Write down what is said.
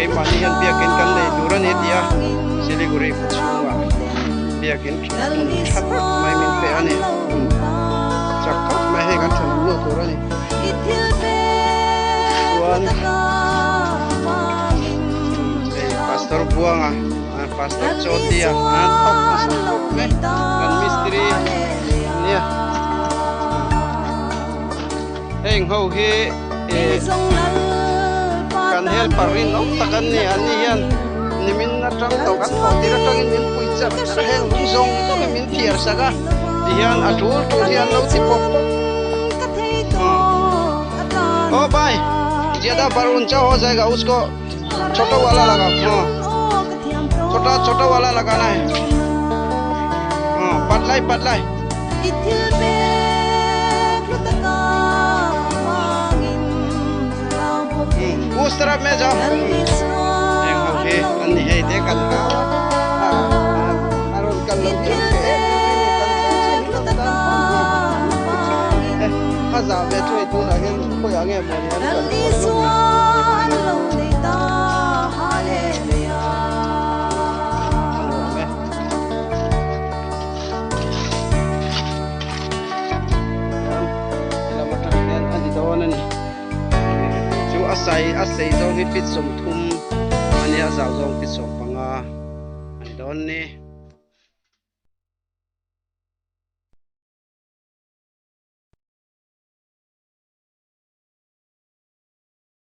Keimahni hian biakin kan nei tur a ni tih a Siliguri khaw chhungah biakin hmun tha tak mai min pe a ni. Chak khawp mai hei kan thenawm nu tur a ni. Chuan hei Pastor Buanga Pastor Chawtia an thawk nasa khawp mai kan mistiri nia. Heng ho hi eh kan helper rinawm tak an ni. An ni hian nimin atang tawh kan thawh tir atangin min pui char char a, heng lung zawng zawngin min thiar sak a tihian a tul tul hi an lo ti pawp pawp. Aw bhai zyada bar uncha ho jayega usko chota wala laga ha chota chota wala lagana hai ha patlai patlai. Us taraf mein jao heng ho hi an ni hei te kan hau a a rawn kal lo hi an pe em em mai ni kan thleng chin hi kan tan phawt mai a zah ve chu hei tunah hian khawiah nge mawni an kal kual hlawm ni. A nuam e. Helam atang hian a ni dawn a ni. Chu a sai a sei zawng hi feet 30 a nia, a zau zawng feet 15 a ni dawn ni.